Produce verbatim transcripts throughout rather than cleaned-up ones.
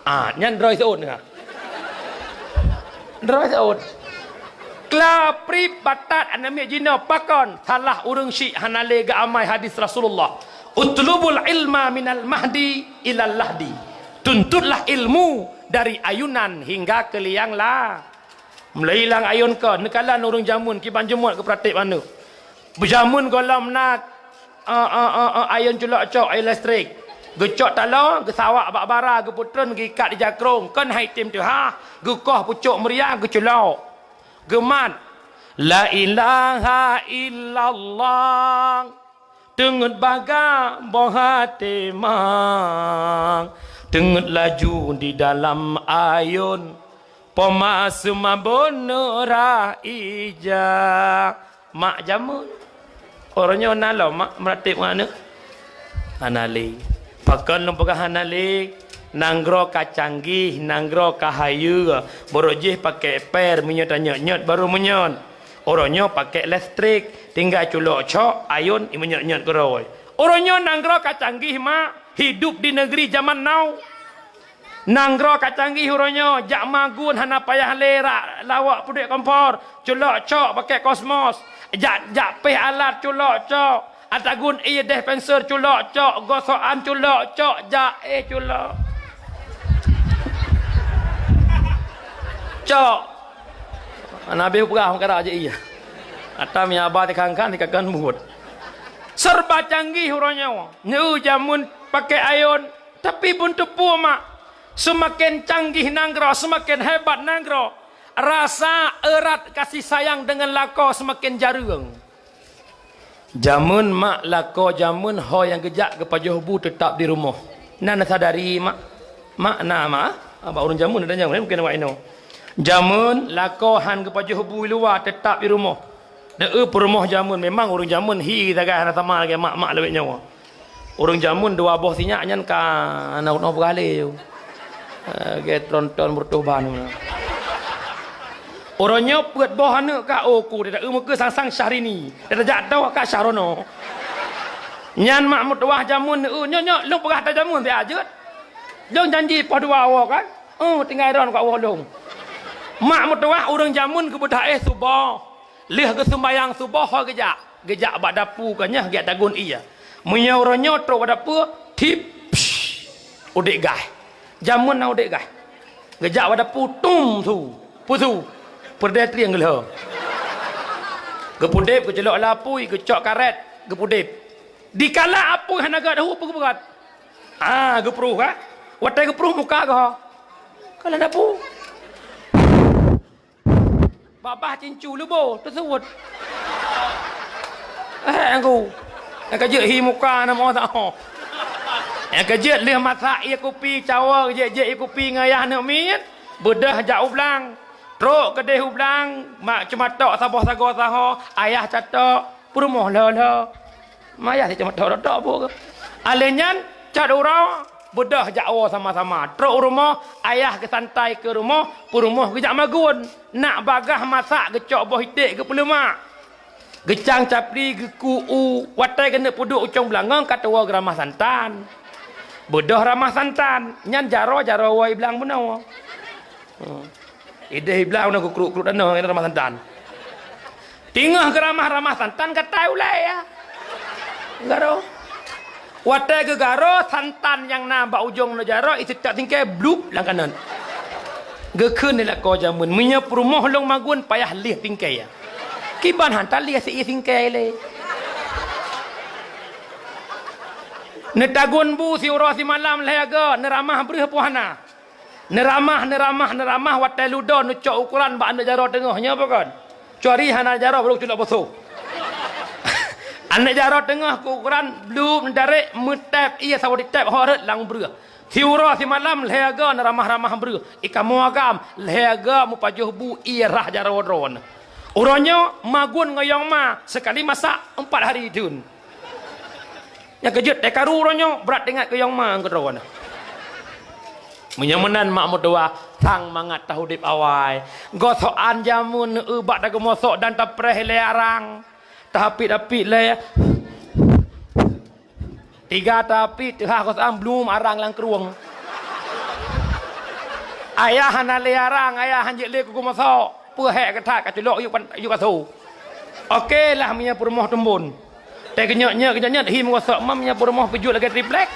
Ah, nyan droe seuôt na. Droe seuôt. Kla prib batat aneuk miet jinoe pakon salah ureuëng syiek hana lé geuamai hadis Rasulullah. "Utlubul ilma minal mahdi ilal lahdi." Tuntutlah ilmu dari ayunan hingga ke liang la. Mulai hilang ayun ka, neukalon ureuëng jameun kiban jeumot geupratik manök. Beujameun gohlom na, eh, eh, eh, eh, ayun culok cok, ayun listrik. Geucok taloe, geusawak bak bara, geupeutreun, geuikat di jakrong, kon hai tem teuhah, geukoh pucok meuria, geuculok. Geumat, "La ilaha illallah." Teungeut baga boh até mang, teungeut laju di dalam ayun, poma seumabon neurah ija. Mak jameun. Uroe nyoe na lom mak meuratéb ngon aneuk? Hana lé. Pakon lôn peugah hana lé? Nanggroe ka canggih, nanggroe ka hayeue, barô jih pakai per, meunyoe tanyot-nyot barô meunyot. Uroe nyoe pakai listrik, tinggai culok cok, ayun, i menyot-nyot keudroe. Uroe nyoe nanggroe ka canggih, mak, hidup di negeri zaman now. Nanggroe ka canggih uroe nyoe, jak magun hana payah lé rak lawok peuduek kompor, culok cok pakai kosmos, jak, jak péh alat culok cok, atagun ié dispenser culok cok, gosokan culok cok, jak éh culok. Cok. Nabi peugah meukarak je iya. Ata mi aba tikhan-khan tikakon buet. Serba canggih uroe nyoe. Neu jameun pakai ayun, tapi buntupue mak. Seumaken canggih nanggroe, seumaken hebat nanggroe. Rasa erat kasih sayang deungon lakoe seumaken jareueng. Jameun mak lakoe jameun ho nyang geujak geupajoh bu teutap di rumoh. Na neusadari mak? Mak na mak? Ah, bak ureuëng jameun ada nyan, mungken awak inoe. Jameun lakoe han geupajoh bu i luwa teutap di rumoh. Deuh peurumoh jameun memang ureuëng jameun hi sagai hana sama lagée mak-mak lawét nyoe. Ureuëng jameun dua boh sinyak nyan ka na unoe beurale. Lagée tron-tron beureutoh ban. Uroe nyoe peuet boh aneuk ka, oh ku, teuda eu meuke sang-sang Syahrini. Teuda jak toh ka Syahrono. Nyan mak meutuwah jameun eu nyoe nyoe lôn peugah ata jameun siat jeuet. Lôn janji poh dua woe kan? Oh tinggai ron ka woe lôn. Mak meutuwah ureuëng jameun geubeudah éh suboh. Lheueh geusumbayang suboh ho geujak, geujak bak dapu ka nyoe geujak tagun ié. Meunyoe uroe nyoe trok bak dapu, tip, psh, udép gaih. Jameun na udép gaih. Geujak bak dapu, tum su, pusu. Peureudée trieng geulhö. Geupudép, geuculok lam apui, geucok karet, geupudép. Dikala apui hana gét hu peugeupeugét. Ah, geupruh ka. Watée geupruh muka geuh. Ka lam dapu. Babah cincu leubo teusuwot. Eh, angku. Nyang ka jeuet hi muka na mo tao. Nyang ka jeuet lheueh masak ié kupi cawa jeuet-jeuet ié kupi ngon ayah neuk miet, beudôh jak u blang. Trok keudeh u blang, mak ceumatok saboh sagoe saho, ayah catok, peurumoh lho-lho. Mayah si cuma tok-tok bu ke. Alé nyan cat uroe beudôh jak woe sama-sama. Trok u rumoh, ayah geusantai keu rumoh, peurumoh geujak magun. Nak bagah masak geucok boh iték geupeuleumak. Geucang capli geuku u watée geuneuk peuduek ucong beulangong ka tuwoe geuramah santan. Beudôh ramah santan, nyan jaroe-jaroe woe i blang bunoe. Hmm. Ideh iblah unoe geukruk-kruk tanoh ngon ramah santan. Teungoh geuramah-ramah santan gatai ulée ya. Garo. Watée geugaro santan nyang na bak ujong neujaroe iseutôt singke blup lam kanan. Geukheun lé lakoe jameun meunyoe peurumoh lôn magun payah lieh singke ya. Kiban hantan lieh si singke lé. Neutagun bu siuroe simalam lhée go neuramah breuh puhana. Neuramah, neuramah, neuramah watée ludo neucok ukoran bak aneuk jaroe teungoh nyoe pakon? Cuari hana jaroe baru culok boso. Aneuk jaroe teungoh keu ukoran blup neudarek meutép ié saboh titép ho rot lam breuh. Siuroe simalam lhée go neuramah-ramah breuh. Ikamoe agam lhée go meupajoh bu ié rah jaroe droe. Uroe nyoe magun ngon yong ma seukali masak empat hari dun. Nyang keujeuet teukaru uroe nyoe brat teuingat keu yong ma keudroe na. Meunyoe meunan mak meutuwah sang mangat taudeb awai. Gosokan jameun neuubak tageumosok dan tapreh lé arang. Tahapit-hapit lé. Tiga tahapit teuhah gosokan blum arang lam krueng. Ayah hana lé arang, ayah han jeuet lé keu geumasok. Peue hék geuthat ka culok yue pan-, yue kasô. Oke lah meunyoe peurumoh teumbon. Teukenyot-nyot, kenyot-nyot, hi meugosok mam meunyoe peurumoh peujeuet lagèe triplek.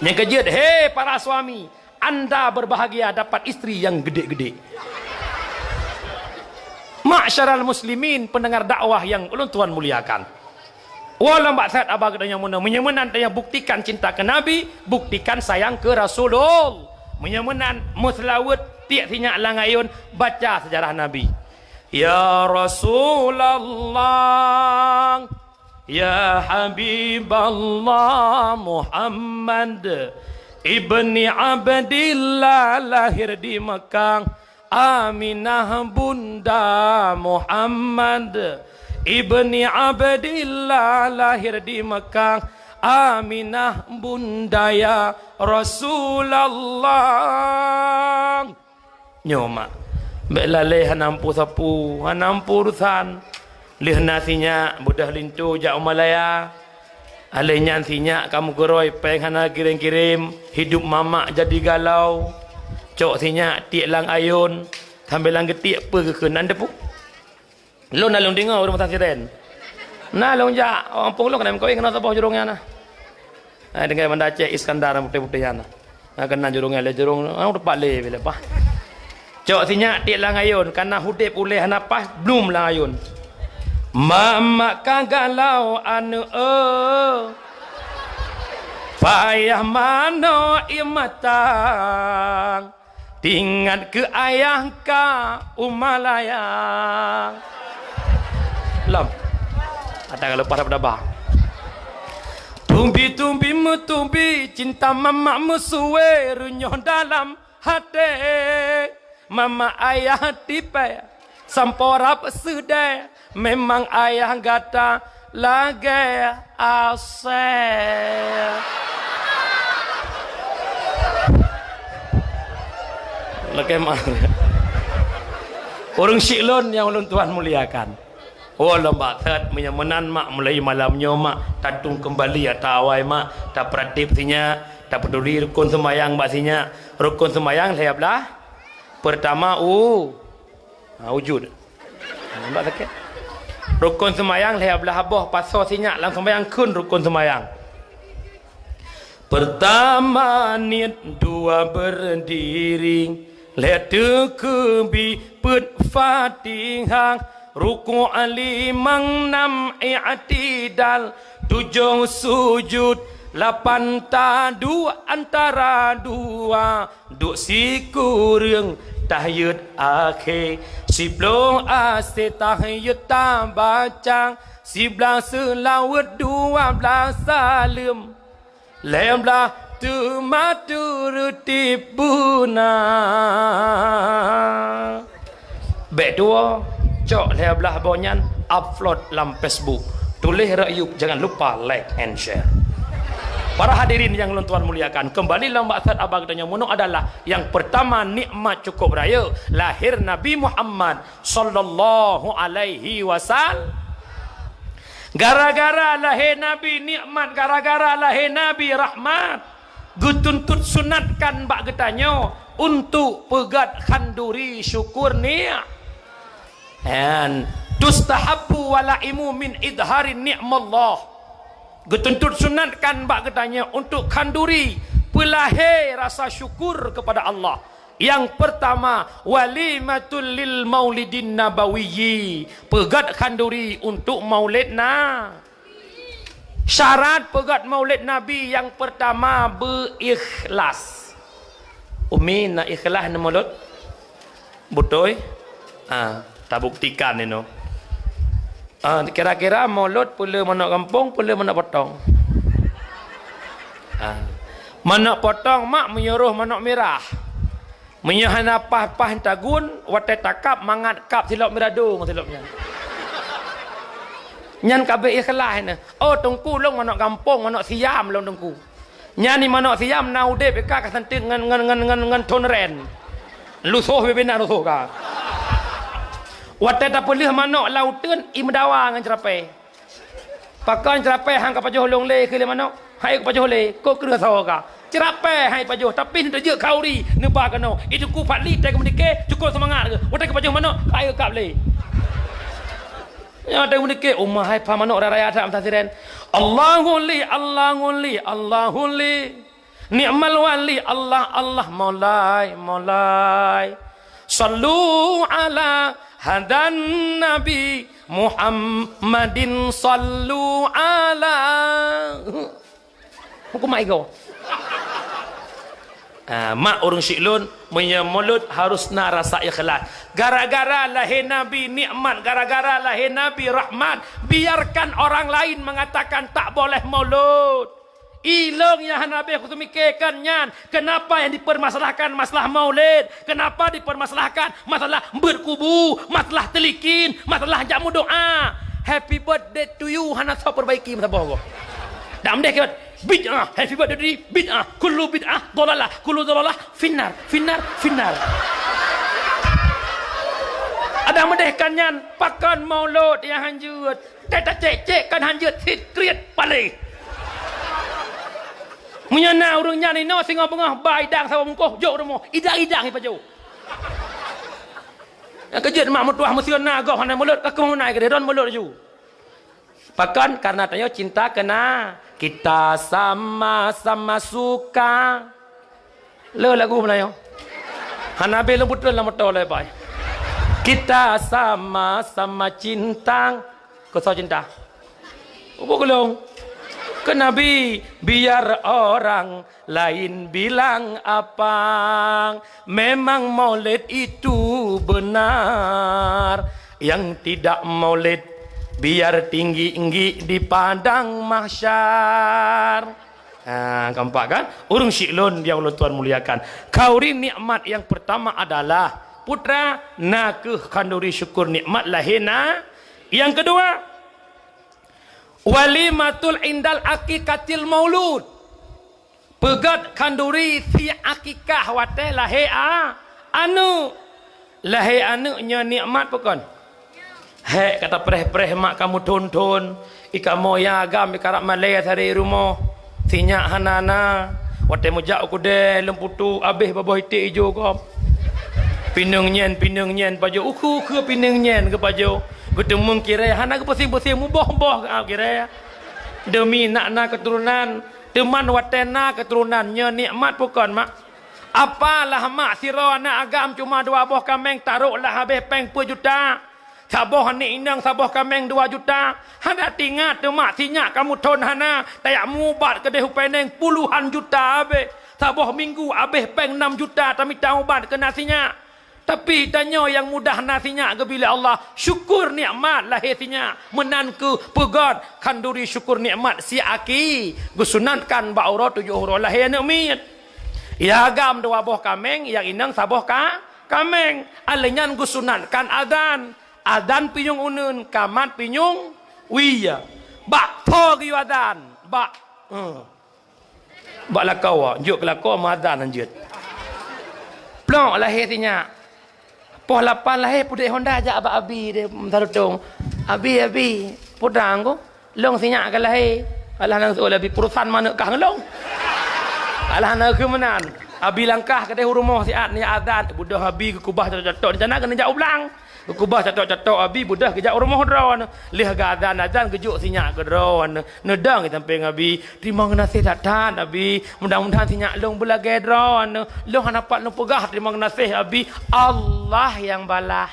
Nyang keujeuet, he para suami, anda berbahagia dapat istri yang gede-gede. Ma'syaral muslimin, pendengar dakwah yang ulôn tuan muliakan. Wallah, bak that aba geutanyoe meunan, meunyoe meunan tanyoe buktikan cinta ke Nabi, buktikan sayang ke Rasulul. Meunyoe meunan, meuseulaweuet tiek sinyak lam ayôn, baca sejarah Nabi. Ya Rasulullah, ya Habiballah Muhammad ibni Abdillah lahir di Mekah. Aminah bunda Muhammad ibni Abdillah lahir di Mekah. Aminah bunda ya Rasulullah. Nyoe mak, bèk lalée hana ampu sapu, hana ampu urusan. Lheueh na sinyak beudôh linto jak u Malaya. Alèh nyan sinyak ka meugeurôi, péng hana kirém-kirém, hidup mamak jadi galau. Cok sinyak tiek lam ayôn, sambilan geutiek peue geukheun nan teupeu. Lôn na lôn deungö ureueng pasang siren. Na lôn jak, ureueng gampông lôn keuneuk meukawen keunoe saboh jurông nyan na. Hai, deungon Banda Aceh Iskandar putéh-putéh nyan na. Na keunan jurông nyan lé jurông, ah, teumpat lé bilé paih. Cok sinyak tiek lam ayôn, kana udép ulèe hana paih, blum lam ayôn. Mamak ka galau aneuk eu. Payah manoe ié matang. Tingat keu ayah ka u Malaya. Lom. Ata ka leupah daba-daba. Tumbi-tumbi meutumbi, cinta mamak meusuwe, reunyoh dalam até. Mamak ayah tipée, sampoe rab seudée, memang ayah gata lagée asée. Lagée ma-, ureueng syik lôn nyang ulôn tuan muliakan. Oh, lom bak that, meunyoe meunan mak, mulai malam nyoe mak, tatung keumbali ata awai mak, tapeuratéb sinyak, tapeuduli rukon seumayang bak sinyak. Rukon seumayang lhée blaih. Peurtama u-, ha, ujud. Ha, nampak sakét? Rukon seumayang lhée blaih boh, pasoe sinyak lam seumayang kheun rukon seumayang. Peurtama niet, dua berdiri, lhée teukeubi peuet Fatihah, ruku' limong, nam i'tidal, tujoh sujud, lapan taduek antara dua, duek sikureueng tahiyat akhé, siploh asoe tahiyat tabaca, siblaih seulaweuet, dua blaih saleuem. Lhée blaih teuma teureutib beuna. Bék tuwoe, cok lhée blaih boh nyan, upload lam Facebook. Tuléh rakyueb, jangan lupa like and share. Para hadirin nyang lôn tuan muliakan, keumbali lam maksad abang geutanyoe meunoe adalah nyang peurtama nikmat cukup rayeuk, lahé Nabi Muhammad sallallahu alaihi wasal-, gara-gara lahé Nabi nikmat, gara-gara lahé Nabi rahmat, geutuntot sunatkan bak geutanyoe untuk peugét khanduri syukur ni-, en, tustahabbu walaimu min idhari ni'mallah. Geutuntot sunatkan bak geutanyoe untuk khanduri peulahé rasa syukur kepada Allah. Nyang peurtama, walimatul lil maulidin nabawiyyi, peugét khanduri untuk maulid na-, syarat peugét maulid Nabi nyang peurtama beuikhlas. Umi na ikhlas neumulod? Beutôi? Ah, tabuktikan inoe. Ah, kira-kira mulod peue le manok gampông, peue le manok potong? Ah. Manok potong mak meunyoe roh manok mirah. Meunyoe hana paih-paih tagun, watée takab mangat kab silop mirah dong silop nyan. Nyan ka beuikhlas nyan. Oh, teungku lôn manok gampông, manok siam lôn teungku. Nyan ni manok siam na udeb ka, ka santeuet ngon, ngon, ngon, ngon, ngon thon ren. Lusoh bibina lusoh ka. Watée tapeuleueh manok lam uteuen, imeudawa ngon ceurapée. Pakon ceurapée han ka pajoh lôn lé keu lé manok? Hai ka pajoh lé, kok keureung sawa ka. Ceurapée hai pajoh, tapi neuteujeuet khauri neuba keunoe. Itu ku Fadli teuka meudike, cukôp seumangat geuh. Watée geupajoh manok, hai geukab lé. Nyan teuka meudike, uma hai pha manok raya that meusajan. Allahu li, Allahu li, Allahu li. Ni'mal wali, Allah, Allah, maulai, maulai. Sallu ala hadan nabi Muhammadin, sallu ala. Hukum ai go. Ah, mak ureuëng syiek lôn, meunyoe mulod harus na rasa ikhlas. Gara-gara lahé Nabi nikmat, gara-gara lahé Nabi rahmat, biarkan orang lain mengatakan tak boleh mulod. Ilong nyang hana habéh kuteumikirkan nyan, kenapa yang dipermasalahkan masalah maulid? Kenapa dipermasalahkan masalah beuet kubu, masalah teulikin, masalah jak meudoa? Happy birthday to you hana soe perbaiki meusaboh goh. Dak meudah keu bid'ah, happy birthday to you, bid'ah, kullu bid'ah dolalah, kullu dolalah finnar, finnar, finnar. Ada meudah kan nyan, pakon maulud nyang hanjeuet. Tét tacék-cék kan hanjeuet sit kriet paléh. Meunyoe na ureuëng nyan inoe singoh beungoh ba idang saboh bungkôh jok rumoh, idang-idang ipajoh. Nyang keujeuet mak meutuah meuseuen na goh hana mulod ka keuh meunai keudeh ron mulod laju. Pakon? Karena tanyoe cinta keuna kita sama-sama suka. Le lagu Melayu. Hana habéh lôn putôh lam moto le bai. Kita sama-sama cinta. Keu soe cinta? Ubu gulung. Keu Nabi, biar orang lain bilang apa. Memang maulid itu benar. Yang tidak maulid biar tinggi-tinggi di padang mahsyar. Ha, keempat kan? Ureuëng syiek lôn yang ulôn tuan muliakan. Khauri nikmat yang pertama adalah putra, na keuh khanduri syukur nikmat lahé na. Yang kedua, walimatul indal aqiqatil maulud. Peugét khanduri si akikah watée lahé a, aneuëk. Lahé aneuëk nyoe nikmat pakon? Hék ka tapreh-preh mak kamoe thon-thon, i kamoe nyang agam i karab malée sabe rumoh, sinyak hana na. Watée meujak u keudée lôn putôh abéh babah iték ijo gob. Pineung nyan, pineung nyan pajoh, ukeue-ukeue pineung nyan geupajoh. Geuteumeung kirée hana geupeusieng-peusieng, muboh-boh geuab kirée. Deumi nak na keuturonan, teuma watée na keuturonan nyoe nikmat pakon mak? Apalah mak sidroe aneuëk agam cuma dua boh kaméng tarok lah habéh péng peuet juta. Saboh aneuk inong saboh kaméng dua juta. Hana tingat teuh mak sinyak kamoe thon hana, tajak mubat keudeh u Peneng puluhan juta abéh. Saboh minggu abéh péng nam juta tamita ubat keu na sinyak. Tapi tanyoe nyang mudah na sinyak geubri lé Allah, syukur nikmat lahé sinyak. Meunan keuh peugét khanduri syukur nikmat si aki geusunatkan bak uroe tujoh uroe lahé aneuëk miet. Nyang agam dua boh kaméng, nyang inong saboh ka, kaméng. Alèh nyan geusunatkan azan. Azan pinyueng uneuen, kamat pinyueng wie. Bak po geuyue azan, bak, eh, bak lakoe, jok keu lakoe meuazan hanjeuet. Plok lahé sinyak. Poh lapan lahé pudek honda jak bak abi deh meutarutong. "Abi, abi, putra ngku." Lôn sinyak ka lahé. Alah, nang seuôt lé abi, peurusan manök kah ngon lôn. Alah, na keuh meunan. Abi langkah keudeh u rumoh siat, nyan azan. Beudôh abi geukubah catok-catok, rencana keuneuk jak u blang. Geukubah catok-catok abi, beudôh geujak u rumoh droeneuh. Lheueh geuazan-azan, geujok sinyak keu droeneuh. Neudong di sampéng abi. "Teurimong geunaséh that-that, abi. Mudah-mudahan sinyak lôn beulagèe droeneuh. Lôn hana pat lôn peugah teurimong geunaséh, abi. Allah nyang balah."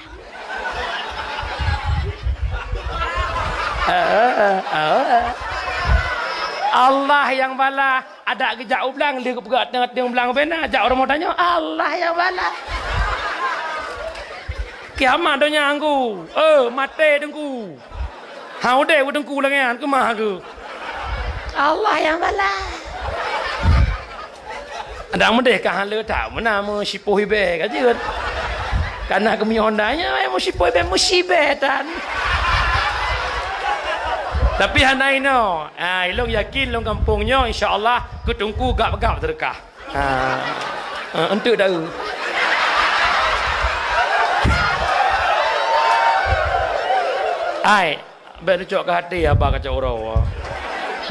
Allah nyang balah. Adak geujak u blang, lheueh geupeugah teungoh-teungoh blang bena, jak u rumoh tanyoe, Allah nyang balah. Kiamat donya ngku. Eh, maté teungku. Ha, udép teungku lagèe nyan, keumah keuh. Allah nyang balah. Adak meudeh ka haleue that, meunan meusipoh ibèe ka jeuet. Kana keumion danya, eh, meusipoh ibèe, meusibèe tan. Tapi hana inoe. Ah, ilôn yakin lôn gampông nyoe, insya Allah, keu teungku gab-gab seudeukah. Ah. Ah, enteuk daun. Ai, bèk neucok keu até haba kacok uroe.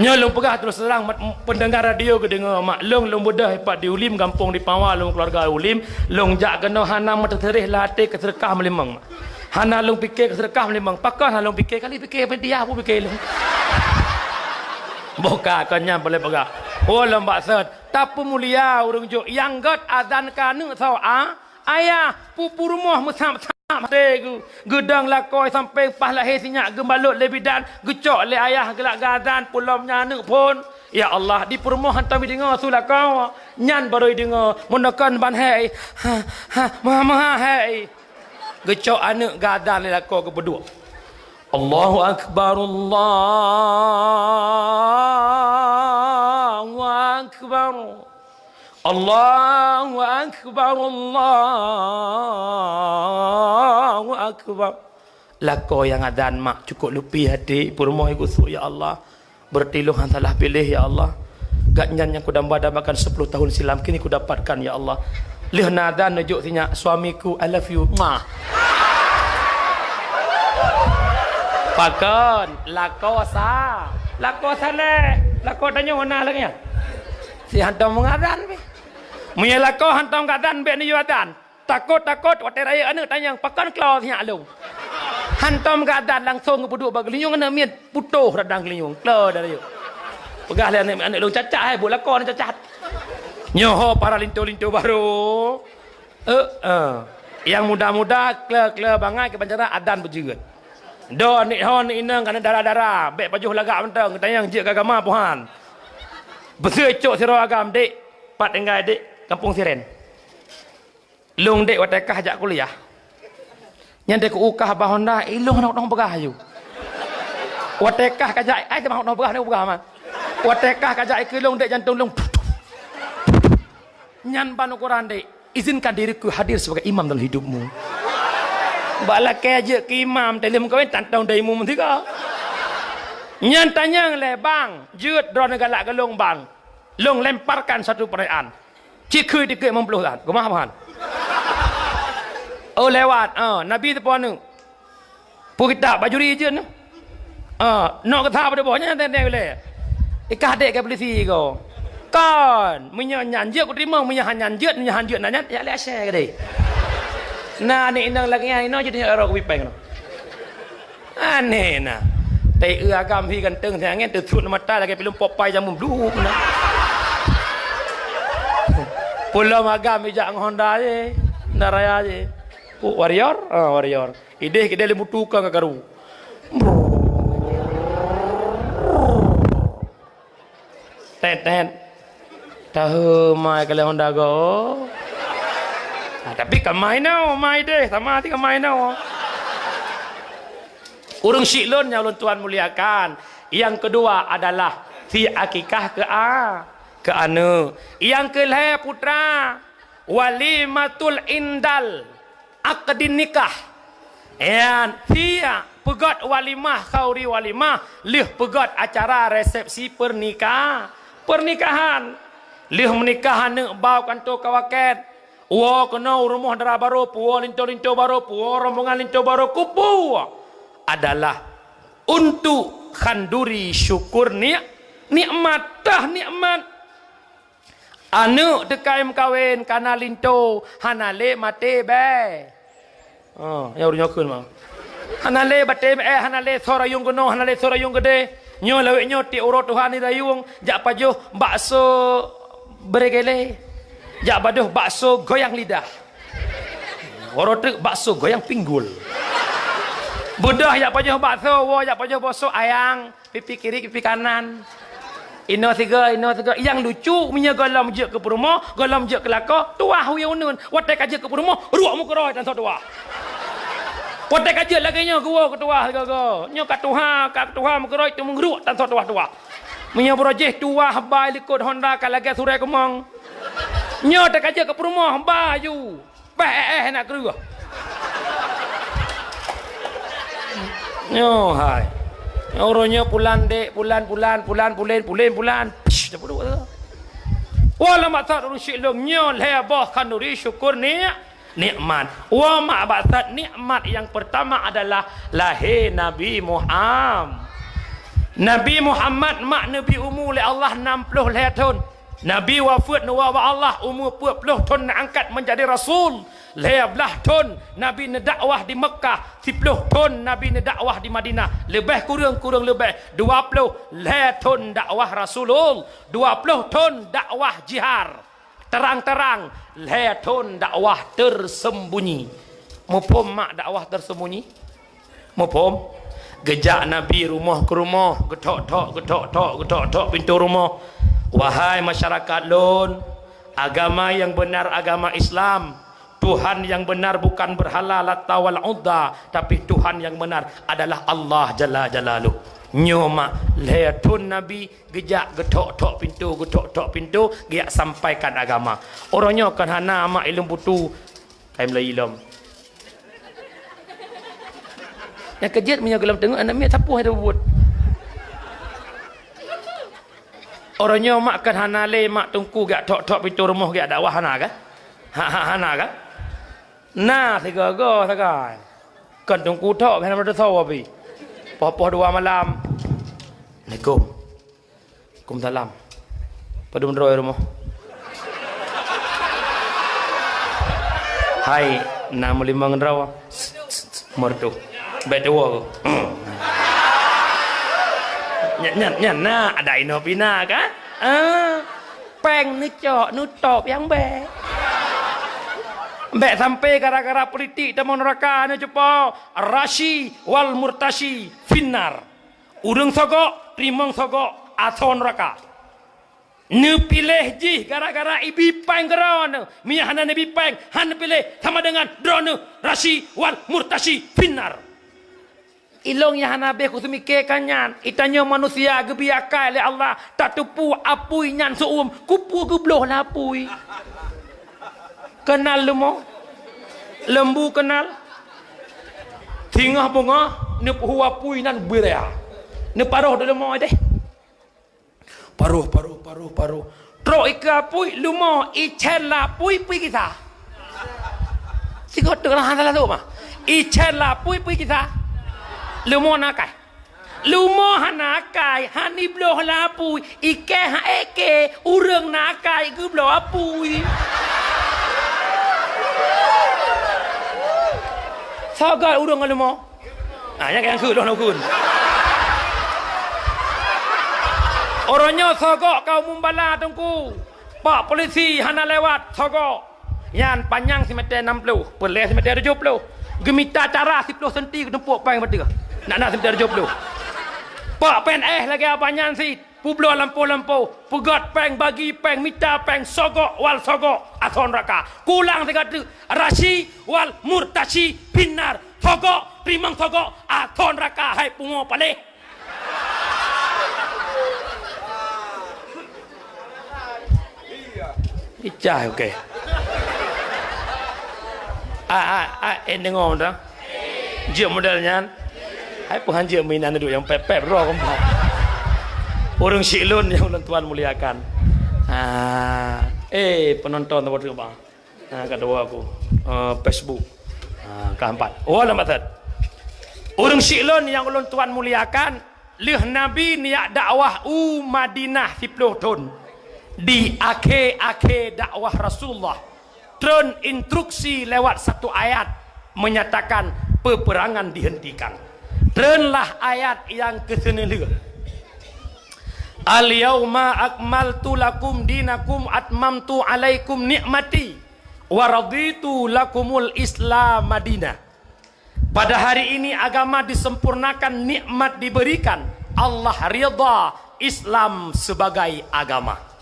Nyoe lôn peugah terus terang, mat-, pendengar radio geudeungoe, mak. Lôn, lôn beudôh pat di Ulim, gampông di Pawa, lôn keuluwarga Ulim. Lôn jak keunoe hana meuteuseuréh lam até keuseudeukah meulimong, mak. Hana lôn pike keuseudeukah meulimong. Pakon hana lôn pike? Kali pike media, peue pike lôn? Boh ka, kon nyan boleh peugah. Oh, lôn bak sot. Tapeumulia ureuëng jok nyang gét azan keu aneuk soe, a? Ayah, pu-, peurumoh meusab-sab até geu-, geudong lakoe sampéng paih lahé sinyak geubalot lé bidan, geucok lé ayah geulak geuazan, peulom nyan aneuk phon. Ya Allah, di peurumoh hantom jideungoe su lakoe, nyan barô jideungoe, meunokon ban hai, ha, ha, maha-maha hai. Geucok aneuk geuazan lé lakoe geupeuduek. Allahu Akbar, Allahu Akbar. Allahu Akbar, Allahu Akbar. Lakoe nyang azan mak cukôp leupie até, peurumoh geusu, ya Allah. Berarti lôn han salah piléh, ya Allah. Gobnyan nyang kudamba-dambakan sepuluh tahun silam, kini kudapatkan, ya Allah. Lheueh na azan neujok sinyak, "Suamiku, I love you." Mwah. Pakon? Lakoe sa-, lakoe saleh. Lakoe tanyoe na lagée nyan. Si hantom meungazan pih. Meunyoe lakoe hantom geuazan, bék neuyue azan. Takot-takot watée rayeuk aneuk tanyong, "Pakon klo sinyak lôn?" Hantom geuazan langsong geupeuduek bak geulinyueng aneuk miet, putôh radang geulinyueng. Klo dah rayeuk. Peugah lé aneuk, "Aneuk lôn cacat hai, buet lakoe aneuk cacat." Nyoe ho para linto-linto barô. Eh, eh. Nyang muda-muda, kle-kle bangai keu bancara adan beujeuet. Do aneuk ho aneuk inong kana dara-dara, bék pajoh lagak mantong, geutanyong jeuet keu agama, puhan. Beusôi cok sidroe agam, "Dek, pat tinggai dek?" "Kampung Siren." "Lôn dek watée kah jak kuliah, nyan dek keu ukah ba honda, ilôn hana keudong peugah aju. Watée kah ka jak, ai teuma keudong peugah, hana peugah mah. Watée kah ka jak ikeue lôn dek, jantong lôn. Nyan ban ukoran dek, izinkan diriku hadir sebagai imam dalam hidupmu." Bak lakée jeuet keu imam, teuh lheueh meukawen tantong dai imum tiga. Nyan tanyong lé, "Bang, jeuet droeneuh galak keu lôn, Bang. Lôn lemparkan satu pertanyaan." Cikheun dikeue limong ploh that. Keumah, Tuhan? Oh, lewat. Ah, Nabi teupeue aneuk. Peue kitab bajuri jeuet nyoe. Ah, nok keu that padub boh nyan teuntée ulée. Ikah dek ke polisi ko. Kon, meunyoe nyan jeuet kuteurimong, meunyoe han nyan jeuet, meunyoe han jeuet na nyan, ya lé asyai keudeh. Na aneuk inong lagée nyan inoe jeuet nyoe ero keubipeng nyoe. Aneh na. Tai eu agam hi ganteng siangén teusuet mata lagée filem Popeye jameun blup na. Peulom agam ijak ngon Honda je, Honda Raya je. Oh, Warrior? Ah, Warrior. Ideh kideh lé mutu ka karu. Tet, tet. Tahu mai kalian Honda go. Ah, tapi kamai nau, mai deh, sama hati kamai nau. Ureuëng syiek lôn nyang lôn tuan muliakan. Yang kedua adalah fi akikah keu a, keu aneuk. Yang keulhée putra, walimatul indal akdin nikah. Yan, siap peugét walimah, khauri walimah, lheueh peugét acara resepsi pernikah-, pernikahan. Lheueh meunikah aneuk bau kantô kawakét. Woe keunoe u rumoh dara barô, puwoe linto-linto barô, puwoe rombongan linto barô, kupu adalah untuk khanduri syukur ni-, nikmat, tah nikmat. Aneuk teuka meukawen, kana linto, hana lé maté bée. Oh, nyang ureuëng nyoe kheun mah. Hana lé maté bée, hana lé soe rayueng keunoe, hana lé soe rayueng keudeh. Nyoe lawét nyoe tiep uroe tuha ni rayueng, jak pajoh bakso beregele. Jak pajoh bakso goyang lidah. Uroe teuk bakso goyang pinggul. Beudôh jak pajoh bakso, woe jak pajoh bakso ayang. Pipi kiri, pipi kanan. Inoe sigoe, inoe sigoe. Nyang lucu, meunyoe gohlom jeuet keu peurumoh, gohlom jeuet keu lakoe, tuwah wie uneuen. Watée ka jeuet keu peurumoh, ruek meukeurôi tan soe tuwah. Watée ka jeuet lagée nyoe, geuwoe keu tuwah sigoe-goe. Nyoe ka tuha, ka tuha meukeurôi, teuma ruek tan soe tuwah-tuwah. Meunyoe beurojih tuwah, ba likot Honda ka lagée surée keumong. Nyoe teuka jeuet keu peurumoh, ba aju. Péh, eh, eh, nak keureueh. Nyoe hai. Uroe nyoe pulan dek, pulan, pulan, pulan, pulen, pulen, pulan. Psh, dah puduk tu. Wah, lam maksud ureuëng syiek lôn nyoe lhée boh khanduri syukur ni nikmat. Wah, mak maksud nikmat yang pertama adalah lahé Nabi Muhammad. Nabi Muhammad mak neubri umu lé Allah nam ploh lhée thon. Nabi wafeuet neuwoe bak Allah umu peuet ploh thon neuangkat meujadi rasul. Lhée blaih thon Nabi neudakwah di Meukah, siploh thon Nabi neudakwah di Madinah. Leubeh kureueng, kureueng leubeh dua ploh lhée thon dakwah rasulul, dua ploh thon dakwah jihar. Terang-terang, lhée thon dakwah tersembunyi. Muphom mak dakwah tersembunyi? Muphom? Geujak Nabi rumoh keu rumoh, geuthok-thok, geuthok-thok, geuthok-thok pintoe rumoh. Wahai masyarakat lôn, agama nyang beunar agama Islam. Tuhan nyang beunar bukan beurhala Lata wal Uzza, tapi Tuhan nyang beunar adalah Allah Jalla Jalaluh. Nyoe mak lhée thon Nabi geujak geuthok-thok pintoe, geuthok-thok pintoe, geujak sampaikan agama. Uroe nyoe kon hana mak ileuem butu, kai meulayi lom. Nyang keujeuet meunyoe gohlom teungoh aneuk miet sapeue hai buet. Uroe nyoe mak kon hana lé mak teungku geujak thok-thok pintoe rumoh geujak dakwah hana kah? Ha, ha, hana kah? Na sigoe-goe sagai. Kon teungku thok hana meudeusoe pih. Poh-poh dua malam. Assalamualaikum. Waalaikumsalam. Padum droe rumoh? Hai, na meulimong droe. Merdu. Bèk tuwo. Nyan, nyan, nyan na ada inoe pih na kan? Ah. Péng neucok, neutôp nyang bèk. Bèk sampai gara-gara politik tamong neuraka neucupo. Rashi wal murtashi finnar. Ureueng sogok, teurimong sogok, asoe neuraka. Neupiléh jih gara-gara ibi péng keudroe neuh. Meunyo hana neubi péng, hana neupiléh, sama dengan droeneuh rashi wal murtashi finnar. Ilôn nyang hana habéh kuseumike ka nyan, itanyoe manusia geubri akai lé Allah, tateupeue apui nyan seu-uem, kupeue geubloh lé apui. Keunal leumo? Leumbu keunal? Singoh beungoh, neupeuhu apui nan beuraya. Neuparoh di leumo deh. Paroh, paroh, paroh, paroh. Trok ikeue apui, leumo, icén lapui pui gisa. Sigoe teuk lah hana lalu mah. Icén lapui pui gisa. Leumo na akai. Leumo hana akai, han ibloh lapui. Ikée ha ék kée, ureueng na akai geubloh apui. Sagai ureueng ngon leumo. Ah, nyang, nyang keuh lôn ukun. Uroe nyoe sogok ka umum bala teungku. Pak polisi hana lewat sogok. Nyan panyang simètè nam ploh, peulèh simètè tujoh ploh. Geumita cara siploh senti geutumpok péng bateuh. Nak na simètè tujoh ploh. Pak P N S lagèe abah nyan sit. Peubloe lampôh-lampôh, peugöt péng, bagi péng, mita péng, sogok wal sogok, asoe neuraka. Kulang sigoe teuk, rashi wal murtashi finnar. Sogok, teurimong sogok, asoe neuraka hai pungo paléh. Icah, oke. Ah, ah, ah, eh, deungoe dah. Jeuet model nyan. Hai peuhan jeuet meuinan duek nyang pép-pép roh keumpat. Ureueng syiek lôn nyang ulôn tuan muliakan. Ah, eh, penonton tempat tu, Bang. Ah, ka dua aku. Eh, Facebook. Ah, ka empat. Oh, lambat that. Ureueng syiek lôn nyang ulôn tuan muliakan, lheueh Nabi neujak dakwah u Madinah siploh thon. Di akhé-akhé dakwah Rasulullah, treun instruksi lewat satu ayat menyatakan peperangan dihentikan. Treunlah ayat nyang keuseuneulheueh. "Al-yauma akmaltu lakum dinakum atmamtu alaikum ni'mati wa raditu lakumul Islam madina." Pada hari ini agama disempurnakan, nikmat diberikan, Allah ridha Islam sebagai agama.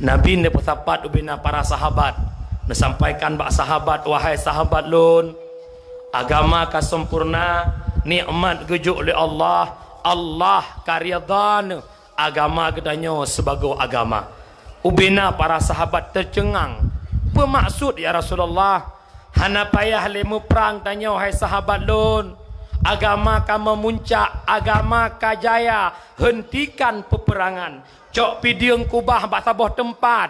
Nabi neupeusapat ubena para sahabat, neusampaikan bak sahabat, "Wahai sahabat lôn, agama ka sempurna, nikmat geujok lé Allah, Allah ka ridha neuh agama geutanyoe sibagoe agama." Ubena para sahabat teuceungang, "Peue maksud, ya Rasulullah?" "Hana payah lé muprang tanyoe, hai sahabat lôn. Agama ka meumuncak, agama ka jaya. Heuntikan peperangan. Cok pideueng kubah bak saboh teumpat.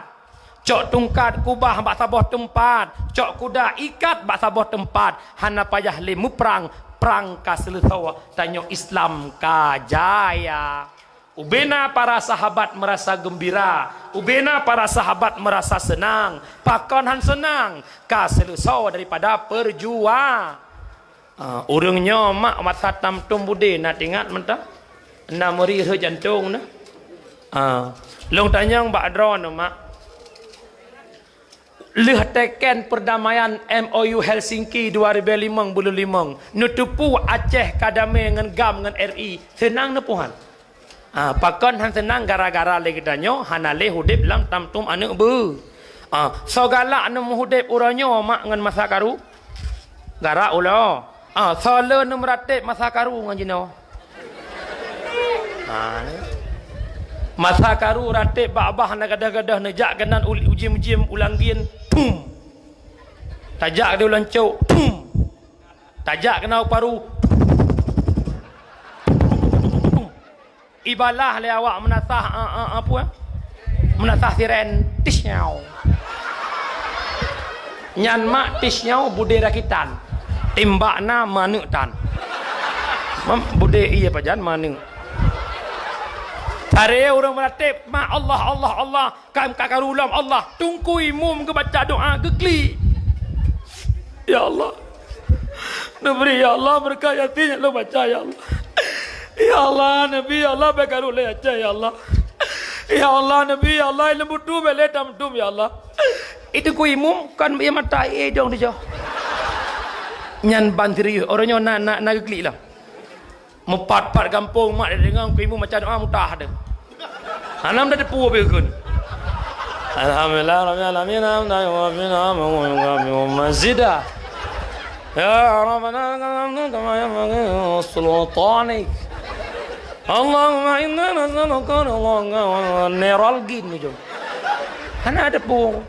Cok tungkat kubah bak saboh teumpat. Cok kuda ikat bak saboh teumpat. Hana payah lé muprang. prang ka seuleusoe, tanyoe Islam ka jaya. Ubena para sahabat merasa gembira, ubena para sahabat merasa senang. Pakon han senang? Ka seuleusoe daripada perjuangan. Ah, ureuëng nyoe mak masa tam-tum budé na teuingat mantong. Na meuri rhot jantong na. Ah, lôn tanyong bak droeneuh mak. Lheueh teken perdamaian M O U Helsinki dua ribu limong buleuen limong, neuteupeue Aceh ka damé ngon GAM ngon R I, seunang neupeuhan? Ah, pakon han seunang gara-gara lé geutanyoe hana lé udeb lam tam-tum aneuëk beu. Ah, soe galak neumeuudeb uroe nyoe mak ngon masa karu? Gara ulo. Ah, soe le neumeuratéb masa karu ngon jinoe? Ah, masa karu ratéb bak babah na gadôh-gadôh neujak keunan ul-, ujiem-ujiem ulang gien, pum. Tajak di ulang cok, pum. Tajak keunan u paru. Ibalah lé awak meunasah, a, a, a, peue? Meunasah siren, tisnyau. Nyan mak tisnyau budé rakitan. Timbak na maneuek tan. Mam-, budé ié pajan maneuek. Tare ureuëng meuratéb, mak Allah, Allah, Allah. Ka, ka karu lom Allah, Teungku Imum geubaca doa geuklik. Ya Allah. Neubri, ya Allah, beureukat Yasin nyang lôn baca, ya Allah. Ya Allah, Nabi, ya Allah, bèk karu lé Aceh, ya Allah. Ya Allah, Nabi, ya Allah, ileuem butu bèk lé tam-tum, ya Allah. Itu Teungku Imum kon ié mata ié idong teujoh. Nyan ban serius, ureuëng nyoe na, na, na geuklik lah. Meupat-pat gampông mak deungoe Teungku Imum maca doa mutah deh. Hana meuteupeu beukon. Alhamdulillah rabbil alamin, hamdan yuwafi ni'amahu wa yukafi mazidah. Ya Rabbana lakal hamdu kama yanbaghi li sultanik. Allahumma inna nas'aluka ridhaka wa neuralgin ujong. Hana teupeu.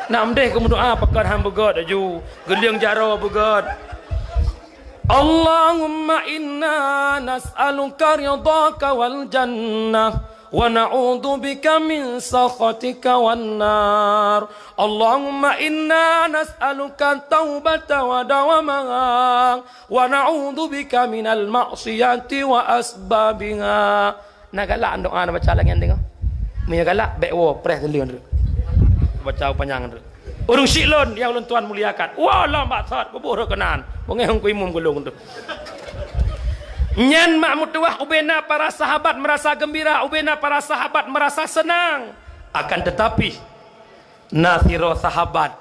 Nak meudoa keu meudoa pakon han beugöt laju, geulieng jaroe beugöt. Allahumma inna nas'aluka ridhaka wal jannah, wa na'udzubika min sakhatika wan nar. Allahumma inna nas'aluka taubata wa dawamaha, wa na'udzubika minal ma'siyati wa asbabiha. Na galak doa na baca lagée nyan deungoe. Meunyoe galak, bék woe preh teuleuen rot. Baca panyang rot. Ureuëng syiek lôn nyang ulôn tuan muliakan. Woe lom bak sot, peuboh rot keunan. Beungéh Teungku Imum gulong tu. Nyan mak meutuwah ubena para sahabat merasa gembira, ubena para sahabat merasa senang. Akan tetapi, na sidroe sahabat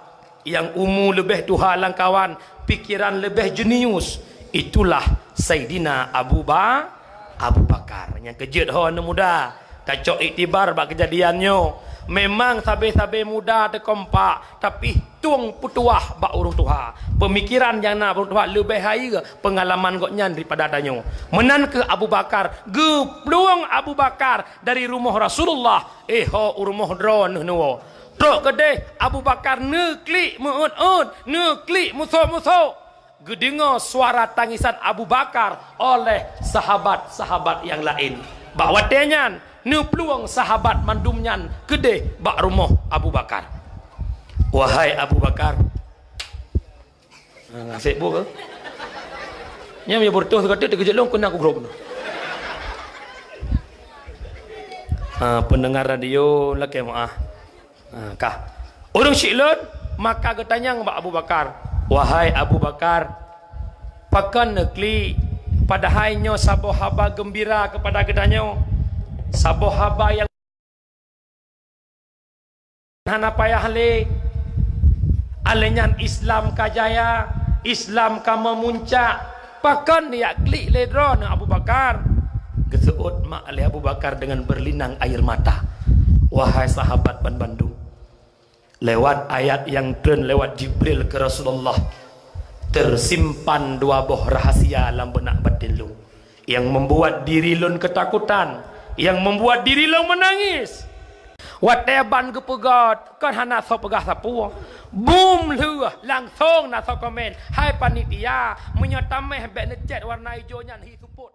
nyang umu leubeh tuha lam kawan, pikeran leubeh jenius, itulah Saidina Abu Ba-, Abu Bakar. Nyang keujeuet ho aneuk muda, tacok iktibar bak keujadian nyoe. Memang sabe-sabe muda teukompak, tapi tueng peutuwah bak ureuëng tuha. Peumikiran nyang na ureuëng tuha leubeh hayeue peungalaman gobnyan daripada tanyoe. Meunan kheueh Abu Bakar, geuplueng Abu Bakar dari rumoh Rasulullah, eh ho u rumoh droeneuh neuwoe. Trok keudeh Abu Bakar neuklik meuôt-ôt, neuklik musok-musok. Geudeungoe suara tangisan Abu Bakar oleh sahabat-sahabat nyang laén. Bak watée nyan, neuplueng sahabat mandum nyan keudeh bak rumoh Abu Bakar. "Wahai Abu Bakar," ah, sek bu ke? Nyan meunyoe beureutoh sigoe teuk teukeujot lôn keunan kugrob. Ah, peundengar radio lakée meuáh. Ha, kah. Ureuëng syiek lôn, maka geutanyong bak Abu Bakar, "Wahai Abu Bakar, pakon neuklik, padahai nyoe saboh haba geumbira keupada geutanyoe, saboh haba nyang hana payah lé. Alèh nyan Islam ka jaya, Islam ka meumuncak, pakon neujak klik lé droeneuh Abu Bakar?" Geuseuôt mak lé Abu Bakar deungon beurelinang air mata, "Wahai sahabat banmandum, lewat ayat nyang treun lewat Jibril keu Rasulullah, teusimpan dua boh rahsia lam beunak baten lôn, nyang membuat diri lôn keutakutan, nyang membuat diri lôn meunangis." Watée ban geupeugét, kon hana soe peugah sapeue. Bum lheueh, langsong na soe komen, "Hai panitia, meunyoe taméh bék neucét warna ijo nyan hi seupôt."